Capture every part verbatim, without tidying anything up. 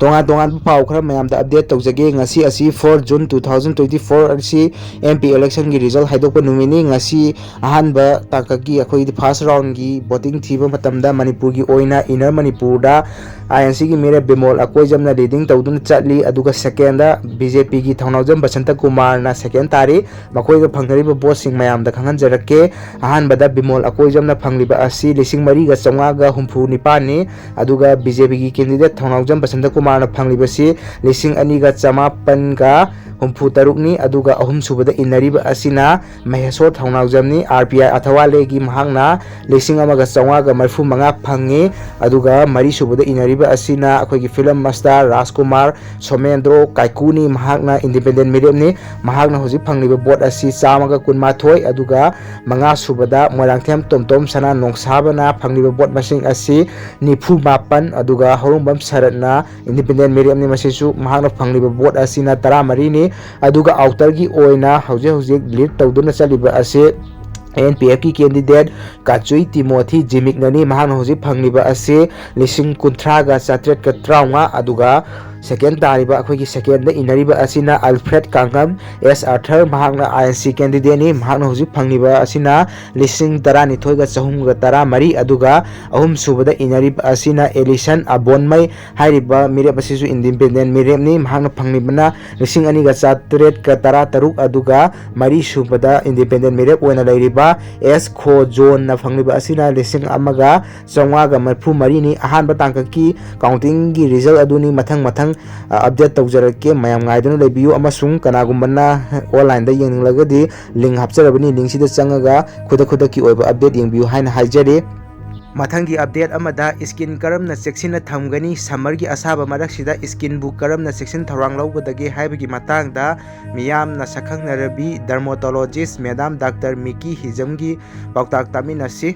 ꯇꯣꯉꯥꯟ ꯇꯣꯉꯥꯟꯕ ꯄꯥꯎ ꯈꯔ ꯃꯌꯥꯝꯗ update ꯇꯧꯖꯒꯦ꯫ ꯉꯁꯤ ꯑꯁꯤ four June two thousand twenty four ꯑꯁꯤ M P election ꯒꯤ result ꯍꯥꯏꯗꯣꯛꯄ ꯅꯨꯃꯤꯠꯅꯤ꯫ ꯉꯁꯤ ꯑꯍꯥꯟꯕ ꯇꯥꯡꯀꯛꯀꯤ ꯑꯩꯈꯣꯏꯒꯤ first round ꯒꯤ voting ꯊꯤꯕ ꯃꯇꯝꯗ ꯃꯅꯤꯄꯨꯔꯒꯤ ꯑꯣꯏꯅ Inner ꯃꯅꯤꯄꯨꯔꯗ I N C ꯒꯤ ꯃꯤꯔꯦꯞ ꯕꯤꯃꯣꯜ ꯑꯀꯣꯏꯖꯝꯅ leading ꯇꯧꯗꯨꯅ ꯆꯠꯂꯤ, ꯑꯗꯨꯒ second ꯕꯤ ꯖꯦ ꯄꯤꯒꯤ ꯊꯧꯅꯥꯎꯖꯝ ꯕꯁꯟꯇ ꯀꯨꯃꯥꯔꯅ second ꯇꯥꯔꯤ꯫ ꯃꯈꯣꯏꯒ ꯐꯪꯅꯔꯤꯕ vote ꯁꯤꯡ ꯃꯌꯥꯝꯗ ꯈꯪꯍꯟꯖꯔꯛꯀꯦ꯫ ꯑꯍꯥꯟꯕꯗ ꯕꯤꯃꯣꯜ ꯑꯀꯣꯏꯖꯝꯅ ꯐꯪꯂꯤꯕ ꯑꯁꯤ ꯂꯤꯁꯤꯡ ꯃꯔꯤꯒ ꯆꯥꯝꯃꯉꯥꯒ ꯍꯨꯝꯐꯨ ꯅꯤꯄꯥꯟꯅꯤ, ꯑꯗꯨꯒ ꯕꯤ ꯖꯦ ꯄꯤꯒꯤ candidate ꯊꯧꯅꯥꯎꯖꯝ ꯕꯁꯟꯇ ꯀꯨꯃꯥꯔꯅ ꯐꯪꯂꯤꯕꯁꯤ ꯂꯤꯁꯤꯡ ꯑꯅꯤꯒ ꯆꯃꯥꯄꯟꯒ ꯍꯨꯝꯐꯨ ꯇꯔꯨꯛꯅꯤ, ꯑꯗꯨꯒ ꯑꯍꯨꯝꯁꯨꯕꯗ ꯏꯟꯅꯔꯤꯕ ꯑꯁꯤꯅ ꯃꯍꯦꯁꯣꯔ ꯊꯧꯅꯥꯎꯖꯝꯅꯤ, ꯑꯥꯔ ꯄꯤ ꯑꯥꯏ ꯑꯊꯋꯥꯂꯦꯒꯤ꯫ ꯃꯍꯥꯛꯅ ꯂꯤꯁꯤꯡ ꯑꯃꯒ ꯆꯥꯝꯃꯉꯥꯒ ꯃꯔꯤꯐꯨ ꯃꯉꯥ ꯐꯪꯉꯤ, ꯑꯗꯨꯒ ꯃꯔꯤꯁꯨꯕꯗ ꯏꯟꯅꯔꯤꯕ ꯑꯁꯤꯅ ꯑꯩꯈꯣꯏꯒꯤ film star ꯔꯥꯖꯀꯨꯃꯥꯔ ꯁꯣꯃꯦꯟꯗ꯭ꯔꯣ ꯀꯥꯏꯀꯨꯅꯤ, ꯃꯍꯥꯛꯅ independent ꯃꯤꯔꯦꯞꯅꯤ꯫ ꯃꯍꯥꯛꯅ ꯍꯧꯖꯤꯛ ꯐꯪꯂꯤꯕ vote ꯑꯁꯤ ꯆꯥꯝꯃꯒ ꯀꯨꯟꯃꯥꯊꯣꯏ, ꯑꯗꯨꯒ ꯃꯉꯥꯁꯨꯕꯗ ꯃꯣꯏꯔꯥꯡꯊꯦꯝ ꯇꯣꯝꯇꯣꯝ ꯁꯅꯥ ꯅꯣꯡꯁꯥꯕꯅ ꯐꯪꯂꯤꯕ vote ꯃꯁꯤꯡ ꯑꯁꯤ ꯅꯤꯐꯨ ꯃꯥꯄꯟ, ꯑꯗꯨꯒ ꯍꯧꯔꯣꯡꯕꯝ ꯁꯔꯠꯅ independent ꯃꯤꯔꯦꯞꯅꯤ, ꯃꯁꯤꯁꯨ ꯃꯍꯥꯛꯅ ꯐꯪꯂꯤꯕ vote ꯑꯁꯤꯅ ꯇꯔꯥꯃꯔꯤꯅꯤ꯫ ꯑꯗꯨꯒ outer ꯒꯤ ꯑꯣꯏꯅ ꯍꯧꯖꯤꯛ ꯍꯧꯖꯤꯛ lead ꯇꯧꯗꯨꯅ ꯆꯠꯂꯤꯕ ꯑꯁꯤ N P F ꯀꯤ candidate ꯀꯥꯆꯨꯏ ꯇꯤꯃꯣꯊꯤ ꯖꯤꯃꯤꯛꯅꯅꯤ꯫ ꯃꯍꯥꯛꯅ ꯍꯧꯖꯤꯛ ꯐꯪꯂꯤꯕ ꯑꯁꯤ ꯂꯤꯁꯤꯡ ꯀꯨꯟꯊ꯭ꯔꯥꯒ ꯆꯥꯇ꯭ꯔꯦꯠꯀ ꯇꯔꯥꯃꯉꯥ, ꯑꯗꯨꯒ second ꯇꯥꯔꯤꯕ, ꯑꯩꯈꯣꯏꯒꯤ second ꯗ ꯏꯟꯅꯔꯤꯕ ꯑꯁꯤꯅ ꯑꯜꯐ꯭ꯔꯦꯗ ꯀꯥꯡꯉꯝ ꯑꯦꯁ ꯑꯥꯔꯊꯔ, ꯃꯍꯥꯛꯅ I N C candidate ꯅꯤ꯫ ꯃꯍꯥꯛꯅ ꯍꯧꯖꯤꯛ ꯐꯪꯂꯤꯕ ꯑꯁꯤꯅ ꯂꯤꯁꯤꯡ ꯇꯔꯥꯅꯤꯊꯣꯏꯒ ꯆꯍꯨꯝꯒ ꯇꯔꯥꯃꯔꯤ, ꯑꯗꯨꯒ ꯑꯍꯨꯝꯁꯨꯕꯗ ꯏꯟꯅꯔꯤꯕ ꯑꯁꯤꯅ ꯑꯦꯂꯤꯁꯟ ꯑꯕꯣꯟꯃꯩ꯫ ꯍꯥꯏꯔꯤꯕ ꯃꯤꯔꯦꯞ ꯑꯁꯤꯁꯨ independent ꯃꯤꯔꯦꯞꯅꯤ꯫ ꯃꯍꯥꯛꯅ ꯐꯪꯂꯤꯕꯅ ꯂꯤꯁꯤꯡ ꯑꯅꯤꯒ ꯆꯥꯇ꯭ꯔꯦꯠꯀ ꯇꯔꯥꯇꯔꯨꯛ, ꯑꯗꯨꯒ ꯃꯔꯤꯁꯨꯕꯗ independent ꯃꯤꯔꯦꯞ ꯑꯣꯏꯅ ꯂꯩꯔꯤꯕ ꯑꯦꯁ ꯈꯣ ꯖꯣꯟꯅ ꯐꯪꯂꯤꯕ ꯑꯁꯤꯅ ꯂꯤꯁꯤꯡ ꯑꯃꯒ ꯆꯥꯝꯃꯉꯥꯒ ꯃꯔꯤꯐꯨ ꯃꯔꯤꯅꯤ꯫ ꯑꯍꯥꯟꯕ ꯇꯥꯡꯀꯛꯀꯤ counting ꯒꯤ result ꯑꯗꯨꯅꯤ꯫ ꯃꯊꯪ ꯃꯊꯪ, ꯑ, update ꯇꯧꯖꯔꯛꯀꯦ꯫ ꯃꯌꯥꯝ ꯉꯥꯏꯗꯨꯅ ꯂꯩꯕꯤꯌꯨ, ꯑꯃꯁꯨꯡ ꯀꯅꯥꯒꯨꯝꯕꯅ online ꯗ ꯌꯦꯡꯅꯤꯡꯂꯒꯗꯤ link ꯍꯥꯞꯆꯔꯕꯅꯤ, link ꯁꯤꯗ ꯆꯪꯉꯒ ꯈꯨꯗꯛ ꯈꯨꯗꯛꯀꯤ ꯑꯣꯏꯕ update ꯌꯦꯡꯕꯤꯌꯨ ꯍꯥꯏꯅ ꯍꯥꯏꯖꯔꯤ꯫ ꯃꯊꯪꯒꯤ update ꯑꯃꯗ skin ꯀꯔꯝꯅ ꯆꯦꯛꯁꯤꯟꯅ ꯊꯝꯒꯅꯤ, summer ꯒꯤ ꯑꯁꯥꯕ ꯃꯔꯛꯁꯤꯗ skin ꯕꯨ ꯀꯔꯝꯅ ꯆꯦꯛꯁꯤꯟ ꯊꯧꯔꯥꯡ ꯂꯧꯒꯗꯒꯦ ꯍꯥꯏꯕꯒꯤ ꯃꯇꯥꯡꯗ ꯃꯤꯌꯥꯝꯅ ꯁꯛꯈꯪꯅꯔꯕꯤ dermatologist madam doctor ꯃꯤꯀꯤ ꯍꯤꯖꯝꯒꯤ ꯄꯥꯎꯇꯥꯛ ꯇꯥꯃꯤꯟꯅꯁꯤ꯫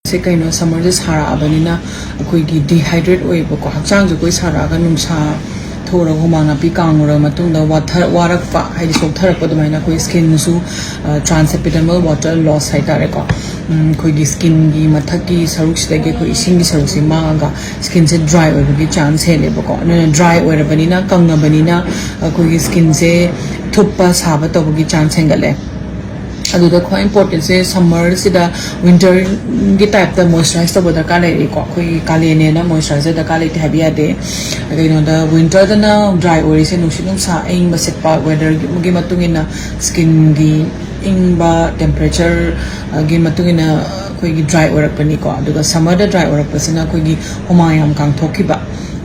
ꯁꯦ ꯀꯩꯅꯣ, summer ꯁꯦ ꯁꯥꯔꯛꯑꯕꯅꯤꯅ ꯑꯩꯈꯣꯏꯒꯤ dehydrate ꯑꯣꯏꯌꯦꯕꯀꯣ, ꯍꯛꯆꯥꯡꯁꯨ ꯑꯩꯈꯣꯏ ꯁꯥꯔꯛꯑꯒ ꯅꯨꯡꯁꯥ ꯊꯣꯛꯎꯔꯒ ꯍꯨꯃꯥꯡ ꯅꯥꯄꯤ ꯀꯥꯡꯉꯨꯔꯕ ꯃꯇꯨꯡꯗ ꯋꯥꯊ ꯋꯥꯔꯛꯄ, ꯍꯥꯏꯗꯤ ꯆꯣꯛꯊꯔꯛꯄ, ꯑꯗꯨꯃꯥꯏꯅ ꯑꯩꯈꯣꯏ ꯁ꯭ꯀꯤꯟꯁꯨ ꯇ꯭ꯔꯥꯟꯁ ꯑꯦꯄꯤꯗꯔꯃꯦꯜ ꯋꯥꯇꯔ ꯂꯣꯁ ꯍꯥꯏꯇꯥꯔꯦꯀꯣ꯫ ꯎꯝ, ꯑꯩꯈꯣꯏꯒꯤ ꯁ꯭ꯀꯤꯟꯒꯤ ꯃꯊꯛꯀꯤ ꯁꯔꯨꯛꯁꯤꯗꯒꯤ ꯑꯩꯈꯣꯏ ꯏꯁꯤꯡꯒꯤ ꯁꯔꯨꯛꯁꯤ ꯃꯥꯡꯉꯒ ꯁ꯭ꯀꯤꯟꯁꯦ ꯗ꯭ꯔꯥꯏ ꯑꯣꯏꯕꯒꯤ ꯆꯥꯟꯁ ꯍꯦꯜꯂꯦꯕꯀꯣ꯫ ꯑꯗꯨꯅ ꯗ꯭ꯔꯥꯏ ꯑꯣꯏꯔꯕꯅꯤꯅ, ꯀꯪꯉꯕꯅꯤꯅ ꯑꯩꯈꯣꯏꯒꯤ ꯁ꯭ꯀꯤꯟꯁꯦ ꯊꯨꯞꯄ ꯁꯥꯕ ꯇꯧꯕꯒꯤ ꯆꯥꯟꯁ ꯍꯦꯟꯒꯠꯂꯦ꯫ ꯑꯗꯨꯗ ꯈ꯭ꯋꯥꯏ ꯏꯝꯄꯣꯔꯇꯦꯟꯁꯦ ꯁꯝꯃꯔꯁꯤꯗ ꯋꯤꯟꯇꯔꯒꯤ ꯇꯥꯏꯞꯇ ꯃꯣꯏꯆꯔꯥꯏꯁ ꯇꯧꯕ ꯗꯔꯀꯥꯔ ꯂꯩꯔꯦꯀꯣ꯫ ꯑꯩꯈꯣꯏꯒꯤ ꯀꯥꯂꯦꯟꯅꯦꯅ ꯃꯣꯏꯆꯔꯥꯏꯖꯔ ꯗꯔꯀꯥꯔ ꯂꯩꯇꯦ ꯍꯥꯏꯕ ꯌꯥꯗꯦ꯫ ꯀꯩꯅꯣꯗ, ꯋꯤꯟꯇꯔꯗꯅ ꯗ꯭ꯔꯥꯏ ꯑꯣꯏꯔꯤꯁꯦ ꯅꯨꯡꯁꯤꯠ ꯅꯨꯡꯁꯥ ꯑꯏꯪꯕ ꯁꯤꯠꯄ, ꯋꯦꯗꯔꯒꯤ ꯃꯇꯨꯡ ꯏꯟꯅ ꯁ꯭ꯀꯤꯟꯒꯤ ꯏꯪꯕ ꯇꯦꯝꯄꯔꯦꯆꯔꯒꯤ ꯃꯇꯨꯡ ꯏꯟꯅ ꯑꯩꯈꯣꯏꯒꯤ ꯗ꯭ꯔꯥꯏ ꯑꯣꯏꯔꯛꯄꯅꯤꯀꯣ꯫ ꯑꯗꯨꯒ ꯁꯝꯃꯔꯗ ꯗ꯭ꯔꯥꯏ ꯑꯣꯏꯔꯛꯄꯁꯤꯅ ꯑꯩꯈꯣꯏꯒꯤ ꯍꯨꯃꯥꯡ ꯌꯥꯝ ꯀꯥꯡꯊꯣꯛꯈꯤꯕ,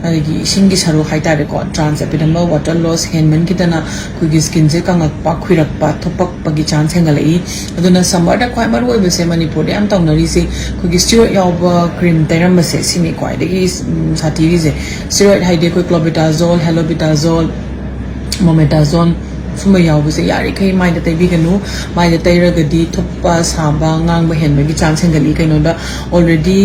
ꯑꯗꯒꯤ ꯏꯁꯤꯡꯒꯤ ꯁꯔꯨꯛ ꯍꯥꯏꯇꯥꯔꯦꯀꯣ, ꯇ꯭ꯔꯥꯟꯁ ꯑꯦꯄꯤꯗꯔꯃꯦꯜ ꯋꯥꯇꯔ ꯂꯣꯁ ꯍꯦꯟꯃꯟꯈꯤꯗꯅ ꯑꯩꯈꯣꯏꯒꯤ ꯁ꯭ꯀꯤꯟꯁꯦ ꯀꯪꯉꯛꯄ, ꯈꯨꯏꯔꯛꯄ, ꯊꯨꯞꯄꯛꯄꯒꯤ ꯆꯥꯟꯁ ꯍꯦꯟꯒꯠꯂꯛꯏ꯫ ꯑꯗꯨꯅ ꯁꯝꯃꯔꯗ ꯈ꯭ꯋꯥꯏ ꯃꯔꯨ ꯑꯣꯏꯕꯁꯦ ꯃꯅꯤꯄꯨꯔꯗ ꯌꯥꯝ ꯇꯧꯅꯔꯤꯁꯦ ꯑꯩꯈꯣꯏꯒꯤ ꯁ꯭ꯇꯤꯔꯣꯏꯗ ꯌꯥꯎꯕ ꯀ꯭ꯔꯤꯝ ꯇꯩꯔꯝꯕꯁꯦ, ꯁꯤꯅꯤ ꯈ꯭ꯋꯥꯏꯗꯒꯤ, ꯎꯝ, ꯁꯥꯊꯤꯔꯤꯁꯦ꯫ ꯁ꯭ꯇꯤꯔꯣꯏꯗ ꯍꯥꯏꯗꯤ ꯑꯩꯈꯣꯏ ꯀ꯭ꯂꯣꯕꯤꯇꯥꯖꯣꯜ, ꯍꯦꯂꯣꯕꯤꯇꯥꯖꯣꯜ, ꯃꯣꯃꯦꯇꯥꯖꯣꯜ ꯁꯨꯝꯕ ꯌꯥꯎꯕꯁꯦ ꯌꯥꯔꯤꯈꯩ ꯃꯥꯏꯗ ꯇꯩꯕꯤꯒꯅꯨ꯫ ꯃꯥꯏꯗ ꯇꯩꯔꯒꯗꯤ ꯊꯨꯞꯄ, ꯁꯥꯕ, ꯉꯥꯡꯕ ꯍꯦꯟꯕꯒꯤ ꯆꯥꯟꯁ ꯍꯦꯟꯒꯠꯂꯤ꯫ ꯀꯩꯅꯣꯗ, already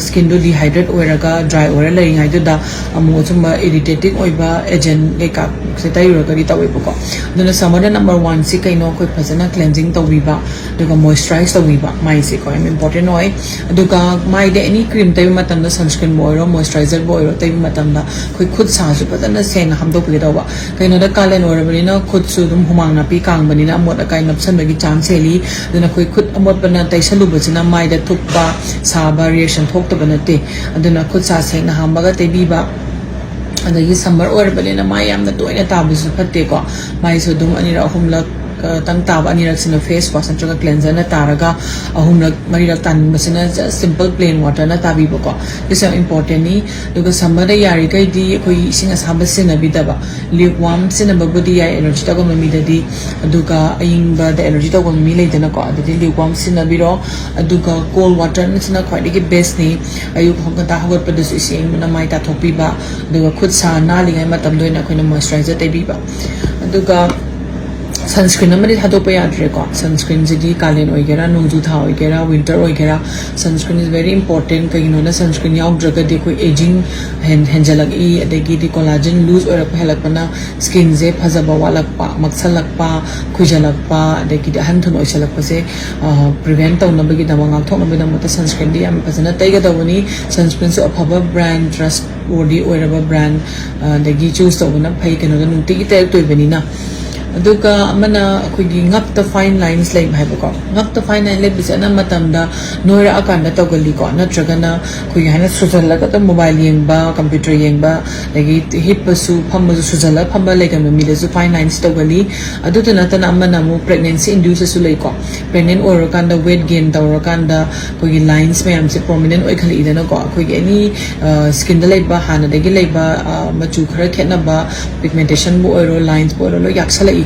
ꯁ꯭ꯀꯤꯟꯗꯣ ꯗꯤꯍꯥꯏꯗ꯭ꯔꯦꯠ ꯑꯣꯏꯔꯒ ꯗ꯭ꯔꯥꯏ ꯑꯣꯏꯔ ꯂꯩꯔꯤꯉꯩꯗꯨꯗ ꯑꯃꯨꯛ ꯑꯁꯨꯝꯕ ꯏꯔꯤꯇꯦꯇꯤꯡ ꯑꯣꯏꯕ ꯑꯦꯖꯦꯟ ꯀꯩꯀꯥꯁꯦ ꯇꯩꯔꯨꯔꯒꯗꯤ ꯇꯧꯋꯦꯕꯀꯣ꯫ ꯑꯗꯨꯅ ꯁꯝꯃꯔꯗ ꯅꯝꯕꯔ ꯋꯥꯟꯁꯤ ꯀꯩꯅꯣ? ꯑꯩꯈꯣꯏ ꯐꯖꯅ ꯀ꯭ꯂꯦꯟꯖꯤꯡ ꯇꯧꯕꯤꯕ, ꯑꯗꯨꯒ ꯃꯣꯏꯆꯔꯥꯏꯁ ꯇꯧꯕꯤꯕ, ꯃꯥꯏꯁꯦꯀꯣ ꯌꯥꯝ ꯏꯝꯄꯣꯔꯇꯦꯟ ꯑꯣꯏ꯫ ꯑꯗꯨꯒ ꯃꯥꯏꯗ ꯑꯦꯅꯤ ꯀ꯭ꯔꯤꯝ ꯇꯩꯕ ꯃꯇꯝꯗ, ꯁꯟꯁ꯭ꯀ꯭ꯔꯤꯟꯕꯨ ꯑꯣꯏꯔꯣ, ꯃꯣꯏꯆꯔꯥꯏꯖꯔꯕꯨ ꯑꯣꯏꯔꯣ, ꯇꯩꯕ ꯃꯇꯝꯗ ꯑꯩꯈꯣꯏ ꯈꯨꯠ ꯁꯥꯁꯨ ꯐꯖꯅ ꯁꯦꯡꯅ ꯍꯥꯝꯗꯣꯛꯄꯤꯒꯗꯧꯕ꯫ ꯀꯩꯅꯣꯗ, ꯀꯥꯂꯦꯟ ꯑꯣꯏꯔꯕꯅꯤꯅ ꯈꯨꯠꯁꯨ ꯑꯗꯨꯝ ꯍꯨꯃꯥꯡ ꯅꯥꯄꯤ ꯀꯥꯡꯕꯅꯤꯅ ꯑꯃꯣꯠ ꯑꯀꯥꯏ ꯅꯞꯁꯟꯕꯒꯤ ꯆꯥꯟꯁ ꯍꯦꯜꯂꯤ꯫ ꯑꯗꯨꯅ ꯑꯩꯈꯣꯏ ꯈꯨꯠ ꯑꯃꯣꯠꯄꯅ ꯇꯩꯁꯜꯂꯨꯕꯁꯤꯅ ꯃꯥꯏꯗ ꯊꯨꯞꯄ, ꯁꯥꯕ, ꯔꯤꯌꯦꯛꯁꯟ ꯊꯣꯛꯇꯕ ꯅꯠꯇꯦ꯫ ꯑꯗꯨꯅ ꯈꯨꯠ ꯁꯥ ꯁꯦꯡꯅ ꯍꯥꯝꯃꯒ ꯇꯩꯕꯤꯕ꯫ ꯑꯗꯒꯤ ꯁꯝꯃꯔ ꯑꯣꯏꯔꯕꯅꯤꯅ ꯃꯥꯏ ꯌꯥꯝꯅ ꯇꯣꯏꯅ ꯇꯥꯕꯁꯨ ꯐꯠꯇꯦꯀꯣ꯫ ꯃꯥꯏꯁꯨ ꯑꯗꯨꯝ ꯑꯅꯤꯔꯛ ꯑꯍꯨꯝꯂꯛ, ꯑ, ꯇꯪ ꯇꯥꯕ ꯑꯅꯤꯔꯛꯁꯤꯅ ꯐꯦꯁ ꯋꯥꯁ ꯅꯠꯇ꯭ꯔꯒ ꯀ꯭ꯂꯦꯟꯖꯔꯅ ꯇꯥꯔꯒ, ꯑꯍꯨꯝꯂꯛ ꯃꯔꯤꯔꯛ ꯇꯥꯅꯤꯡꯕꯁꯤꯅ just simple plain waterꯅ ꯇꯥꯕꯤꯕꯀꯣ꯫ ꯁꯤꯁꯨ ꯌꯥꯝ ꯏꯝꯄꯣꯔꯇꯦꯟꯅꯤ꯫ ꯑꯗꯨꯒ ꯁꯝꯃꯔꯗ ꯌꯥꯔꯤꯈꯩꯗꯤ ꯑꯩꯈꯣꯏꯒꯤ ꯏꯁꯤꯡ ꯑꯁꯥꯕ ꯁꯤꯖꯤꯟꯅꯕꯤꯗꯕ, ꯂ꯭ꯌꯨꯛ ꯋꯥꯝ ꯁꯤꯖꯤꯟꯅꯕꯕꯨꯗꯤ ꯌꯥꯏ ꯑꯦꯂꯔꯖꯤ ꯇꯧꯒꯟꯕ ꯃꯤꯗꯗꯤ, ꯑꯗꯨꯒ ꯑꯏꯪꯕꯗ ꯑꯦꯂꯔꯖꯤ ꯇꯧꯒꯟꯕ ꯃꯤ ꯂꯩꯗꯅꯀꯣ, ꯑꯗꯨꯗꯤ ꯂ꯭ꯌꯨꯛ ꯋꯥꯝ ꯁꯤꯖꯤꯟꯅꯕꯤꯔꯣ꯫ ꯑꯗꯨꯒ ꯀꯣꯜ ꯋꯥꯇꯔꯁꯤꯅ ꯈ꯭ꯋꯥꯏꯗꯒꯤ ꯕꯦꯁꯅꯤ꯫ ꯑꯌꯨꯛ ꯉꯟꯇꯥ ꯍꯧꯒꯠꯄꯗꯁꯨ ꯏꯁꯤꯡ ꯑꯏꯪꯕꯅ ꯃꯥꯏ ꯇꯥꯊꯣꯛꯄꯤꯕ, ꯑꯗꯨꯒ ꯈꯨꯠ ꯁꯥ ꯅꯥꯜꯂꯤꯉꯩ ꯃꯇꯝꯗ ꯑꯣꯏꯅ ꯑꯩꯈꯣꯏꯅ ꯃꯣꯏꯆꯔꯥꯏꯖꯔ ꯇꯩꯕꯤꯕ꯫ ꯑꯗꯨꯒ Sunscreen ꯑꯃꯗꯤ ꯊꯥꯗꯣꯛꯄ ꯌꯥꯗ꯭ꯔꯦꯀꯣ꯫ Sunscreenꯁꯤꯗꯤ ꯀꯥꯂꯦꯟ ꯑꯣꯏꯒꯦꯔꯥ, ꯅꯣꯡꯖꯨ ꯊꯥ ꯑꯣꯏꯒꯦꯔꯥ, winter ꯑꯣꯏꯒꯦꯔꯥ, sunscreen is very important꯫ ꯀꯩꯒꯤꯅꯣꯗ sunscreen ꯌꯥꯎꯗ꯭ꯔꯒꯗꯤ ꯑꯩꯈꯣꯏ aging ꯍꯦꯟ- ꯍꯦꯟꯖꯜꯂꯛꯏ, ꯑꯗꯒꯤꯗꯤ collagen loose ꯑꯣꯏꯔꯛꯄ ꯍꯦꯜꯂꯛꯄꯅ skinꯁꯦ ꯐꯖꯕ ꯋꯥꯠꯂꯛꯄ, ꯃꯛꯁꯜꯂꯛꯄ, ꯈꯨꯏꯖꯜꯂꯛꯄ, ꯑꯗꯒꯤꯗꯤ ꯑꯍꯟ ꯊꯨꯅ ꯑꯣꯏꯁꯜꯂꯛꯄꯁꯦ prevent ꯇꯧꯅꯕꯒꯤꯗꯃꯛ, ꯉꯥꯛꯊꯣꯛꯅꯕꯒꯤꯗꯃꯛꯇ sunscreenꯗꯤ ꯌꯥꯝ ꯐꯖꯅ ꯇꯩꯒꯗꯧꯕꯅꯤ꯫ Sunscreenꯁꯨ ꯑꯐꯕ brand, trustworthy ꯑꯣꯏꯔꯕ brand ꯑꯗꯒꯤ choose ꯇꯧꯕꯅ ꯐꯩ, ꯀꯩꯅꯣꯗ ꯅꯨꯡꯇꯤꯒꯤ ꯇꯩꯔꯛꯇꯣꯏꯕꯅꯤꯅ꯫ ꯑꯗꯨꯒ ꯑꯃꯅ ꯑꯩꯈꯣꯏꯒꯤ ꯉꯛꯇ fine lines ꯂꯩꯕ ꯍꯥꯏꯕꯀꯣ꯫ ꯉꯛꯇ fine line ꯂꯩꯕꯁꯦ ꯑꯅꯝꯕ ꯃꯇꯝꯗ ꯅꯣꯏꯔꯛꯑꯀꯥꯟꯗ ꯇꯧꯒꯜꯂꯤꯀꯣ, ꯅꯠꯇ꯭ꯔꯒꯅ ꯑꯩꯈꯣꯏꯒꯤ ꯍꯥꯏꯅ ꯁꯨꯖꯜꯂꯒ ꯑꯗꯨꯝ mobile ꯌꯦꯡꯕ, computer ꯌꯦꯡꯕ, ꯑꯗꯒꯤ ꯍꯤꯞꯄꯁꯨ ꯐꯝꯕꯁꯨ ꯁꯨꯖꯜꯂꯒ ꯐꯝꯕ ꯂꯩꯒꯟꯕ ꯃꯤꯗꯁꯨ fine lines ꯇꯧꯒꯜꯂꯤ꯫ ꯑꯗꯨꯗ ꯅꯠꯇꯅ ꯑꯃꯅ ꯑꯃꯨꯛ pregnancy induceꯗꯁꯨ ꯂꯩꯀꯣ꯫ Pregnant ꯑꯣꯏꯔꯀꯥꯟꯗ weight gain ꯇꯧꯔꯀꯥꯟꯗ ꯑꯩꯈꯣꯏꯒꯤ lines ꯃꯌꯥꯝꯁꯦ prominent ꯑꯣꯏꯈꯠꯂꯛꯏꯗꯅꯀꯣ꯫ ꯑꯩꯈꯣꯏꯒꯤ any skinꯗ ꯂꯩꯕ, ꯍꯥꯟꯅꯗꯒꯤ ꯂꯩꯕ ꯃꯆꯨ ꯈꯔ ꯈꯦꯠꯅꯕ, pigmentationꯕꯨ ꯑꯣꯏꯔꯣ, linesꯄꯨ ꯑꯣꯏꯔꯣ, ꯂꯣꯏ ꯌꯥꯛꯁꯜꯂꯛꯏꯀꯣ꯫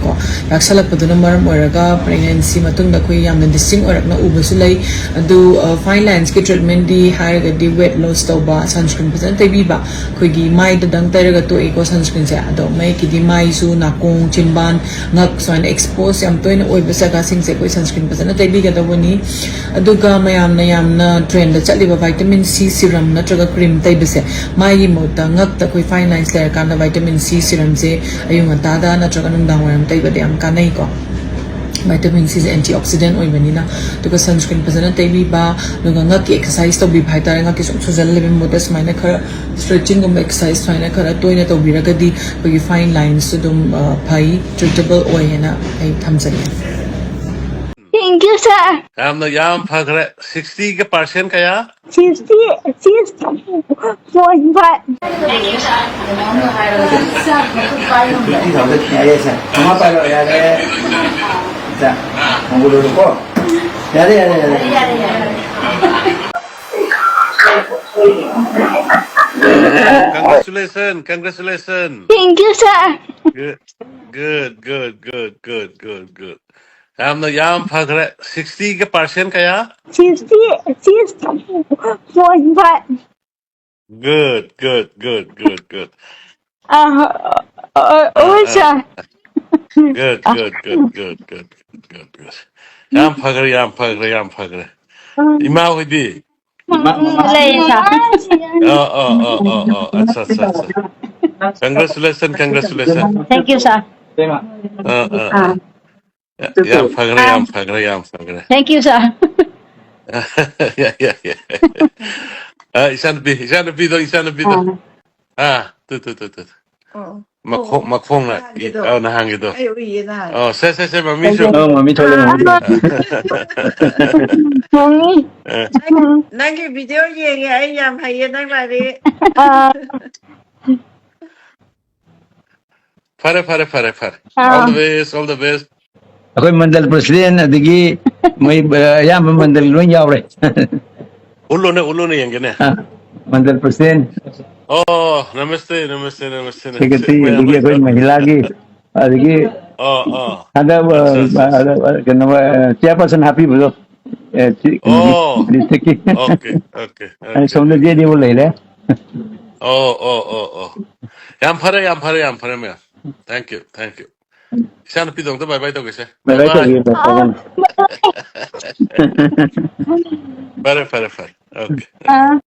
ꯌꯥꯛꯁꯜꯂꯛꯄꯗꯨꯅ ꯃꯔꯝ ꯑꯣꯏꯔꯒ pregnancy ꯃꯇꯨꯡꯗ ꯑꯩꯈꯣꯏ ꯌꯥꯝꯅ distinct ꯑꯣꯏꯔꯛꯅ ꯎꯕꯁꯨ ꯂꯩ꯫ ꯑꯗꯨ fine linesꯀꯤ treatmentꯗꯤ ꯍꯥꯏꯔꯒꯗꯤ weight loss ꯇꯧꯕ, sunscreen ꯐꯖꯅ ꯇꯩꯕꯤꯕ, ꯑꯩꯈꯣꯏꯒꯤ ꯃꯥꯏꯗꯗꯪ ꯇꯩꯔꯒ ꯇꯣꯛꯏꯀꯣ sunscreenꯁꯦ꯫ ꯑꯗꯣ ꯃꯌꯦꯛꯀꯤꯗꯤ ꯃꯥꯏꯁꯨ, ꯅꯥꯀꯣꯡ, ꯆꯤꯟꯕꯥꯟ, ꯉꯛ ꯁꯨꯃꯥꯏꯅ expose ꯌꯥꯝ ꯇꯣꯏꯅ ꯑꯣꯏꯕ ꯖꯒꯥꯁꯤꯡꯁꯦ ꯑꯩꯈꯣꯏ sunscreen ꯐꯖꯅ ꯇꯩꯕꯤꯒꯗꯧꯕꯅꯤ꯫ ꯑꯗꯨꯒ ꯃꯌꯥꯝꯅ ꯌꯥꯝꯅ trendꯗ ꯆꯠꯂꯤꯕ vitamin C serum ꯅꯠꯇ꯭ꯔꯒ cream ꯇꯩꯕꯁꯦ, ꯃꯥꯒꯤ ꯃꯍꯨꯠꯇ ꯉꯛꯇ ꯑꯩꯈꯣꯏ fine lines ꯂꯩꯔꯀꯥꯟꯗ vitamin C serumꯁꯦ ꯑꯌꯨꯛ ꯉꯟꯇꯥꯗ ꯅꯠꯇ꯭ꯔꯒ ꯅꯨꯡꯗꯥꯡ ꯋꯥꯏꯔꯝ ꯇꯩꯕꯗ ꯌꯥꯝ ꯀꯥꯟꯅꯩꯀꯣ꯫ Vitamin Cꯁꯦ antioxidant ꯑꯣꯏꯕꯅꯤꯅ꯫ ꯑꯗꯨꯒ sunscreen ꯐꯖꯅ ꯇꯩꯕꯤꯕ, ꯑꯗꯨꯒ ꯉꯛꯀꯤ exercise ꯇꯧꯕꯤꯕ ꯍꯥꯏꯇꯥꯔꯦ꯫ ꯉꯛꯀꯤ ꯁꯨꯝ ꯁꯨꯖꯜꯂ ꯂꯩꯕ ꯃꯍꯨꯠꯇ ꯁꯨꯃꯥꯏꯅ ꯈꯔ stretchingꯒꯨꯝꯕ, exercise ꯁꯨꯃꯥꯏꯅ ꯈꯔ ꯇꯣꯏꯅ ꯇꯧꯕꯤꯔꯒꯗꯤ ꯑꯩꯈꯣꯏꯒꯤ fine linesꯁꯨ ꯑꯗꯨꯝ ꯐꯩ, treatable ꯑꯣꯏ ꯍꯥꯏꯅ ꯑꯩ ꯊꯝꯖꯒꯦ꯫ Thank you, sir. ꯌꯥꯝꯅ, ꯌꯥꯝ ꯐꯈ꯭ꯔꯦ꯫ Sixtyꯒ percent ꯀꯌꯥ? Sixty, sixty point five. Fifty thousand ꯄꯤꯔꯦ, ꯁꯦ꯫ ꯃꯃꯥ ꯄꯥꯏꯔꯣ, ꯌꯥꯔꯦ꯫ ꯁꯦ, ꯃꯪꯒꯣꯜ ꯂꯣꯏꯔꯣꯀꯣ꯫ ꯌꯥꯔꯦ, ꯌꯥꯔꯦ, ꯌꯥꯔꯦ꯫ Congratulations, congratulations. Thank you, sir. Good, good, good, good, good, good, good. ꯌꯥꯝꯅ, ꯌꯥꯝ ꯐꯈ꯭ꯔꯦ꯫ Sixtyꯒ percent ꯀꯌꯥ? Sixty, sixty point five. Good, good, good, good, good. Uh, uh, uh, uh, sir. Good, good, good, good, good, good, good, good. ꯌꯥꯝ ꯐꯈ꯭ꯔꯦ, ꯌꯥꯝ ꯐꯈ꯭ꯔꯦ, ꯌꯥꯝ ꯐꯈ꯭ꯔꯦ꯫ ꯏꯃꯥ ꯍꯣꯏꯗꯤ? ꯂꯩ, ꯁꯥꯔ꯫ ꯑ, ꯑ, ꯑ, ꯑ, ꯑ, ꯑꯠꯆꯥ, ꯑꯠꯆꯥ, ꯑꯠꯆꯥ꯫ Congratulation, congratulation. Thank you, sir. ꯑ, ꯑ, ꯑ. ꯌꯥ-, ꯌꯥꯝ ꯐꯈ꯭ꯔꯦ, ꯌꯥꯝ ꯐꯈ꯭ꯔꯦ, ꯌꯥꯝ ꯐꯈ꯭ꯔꯦ꯫ Thank you, sir. ꯌꯥ, ꯌꯥ, ꯌꯥ꯫ ꯑ, ꯏꯆꯥꯅꯨꯄꯤ, ꯏꯆꯥꯅꯨꯄꯤꯗꯣ, ꯏꯆꯥꯅꯨꯄꯤꯗꯣ꯫ ꯑꯥ, ꯇꯨ, ꯇꯨ, ꯇꯨ, ꯇꯨ꯫ ꯑꯣ꯫ ꯃꯈꯣꯡ, ꯃꯈꯣꯡꯅ ꯏ-, ꯅꯍꯥꯟꯒꯤꯗꯣ꯫ ꯑ, ꯅꯍꯥꯟꯒꯤꯗꯣ꯫ ꯑꯩ ꯎꯏꯌꯦ ꯅꯍꯥꯟ꯫ ꯑ, ꯁꯦ, ꯁꯦ, ꯁꯦ, ꯃꯃꯤꯁꯨ꯫ ꯑꯧ, ꯃꯃꯤ ꯊꯣꯛꯂꯦ, ꯃꯃꯤ ꯊꯣꯛꯂꯦ꯫ ꯃꯃꯤ꯫ ꯅꯪꯒꯤ video ꯌꯦꯡꯉꯦ ꯑꯩ, ꯌꯥꯝ ꯍꯩꯌꯦ ꯅꯪ ꯂꯥꯏꯔꯤꯛ꯫ ꯑ, ꯐꯔꯦ, ꯐꯔꯦ, ꯐꯔꯦ, ꯐꯔꯦ꯫ ꯑꯥ꯫ All the best, all the best. ꯑꯩꯈꯣꯏ ꯃꯟꯗꯜ president ꯑꯗꯒꯤ ꯃꯣꯏ, ꯑ, ꯑꯌꯥꯝꯕ ꯃꯟꯗꯜ ꯂꯣꯏ ꯌꯥꯎꯔꯦ꯫ ꯎꯠꯂꯣꯅꯦ, ꯎꯠꯂꯣꯅꯦ, ꯌꯦꯡꯒꯦꯅꯦ꯫ ꯑ, ꯃꯟꯗꯜ president, ꯑꯣ, ꯅꯃꯁꯇꯦ, ꯅꯃꯁꯇꯦ, ꯅꯃꯁꯇꯦ, ꯅꯃꯁꯇꯦ꯫ secretary, ꯃꯌꯥꯝ ꯑꯗꯒꯤ ꯑꯩꯈꯣꯏ ꯂꯩꯕ꯭ꯔꯥ? ꯃꯍꯤꯂꯥꯒꯤ, ꯑꯗꯒꯤ ꯑꯣ, ꯑꯣ꯫ ꯍꯟꯗꯛ, ꯑ, ꯑꯠꯆꯥ, ꯑꯠꯆꯥ, ꯑꯠꯆꯥ꯫ ꯑ, ꯀꯩꯅꯣ, ꯑ, chairperson ꯍꯥꯞꯄꯤꯕꯗꯣ, ꯑꯦ, ꯁꯤ, ꯑꯣ꯫ districtꯀꯤ꯫ Okay, okay, ꯑꯩ okay, ꯁꯣꯝꯗ okay. ꯖꯦꯗꯤꯕꯨ ꯂꯩꯔꯦ꯫ ꯑꯣ, ꯑꯣ, ꯑꯣ, ꯑꯣ꯫ ꯌꯥꯝ ꯐꯔꯦ, ꯌꯥꯝ ꯐꯔꯦ, ꯌꯌꯥꯝ ꯐꯔꯦ, ꯃꯌꯥꯝ꯫ Thank you, thank you꯫ ꯏꯆꯥ ꯅꯨꯄꯤꯗꯣ ꯑꯝꯇ bye bye ꯇꯧꯒꯦꯁꯦ꯫ Bye bye Bye bye. ꯇꯧꯒꯦ, bye bye꯫ ꯐꯔꯦ, ꯐꯔꯦ, ꯐꯔꯦ꯫ Okay. ꯑ,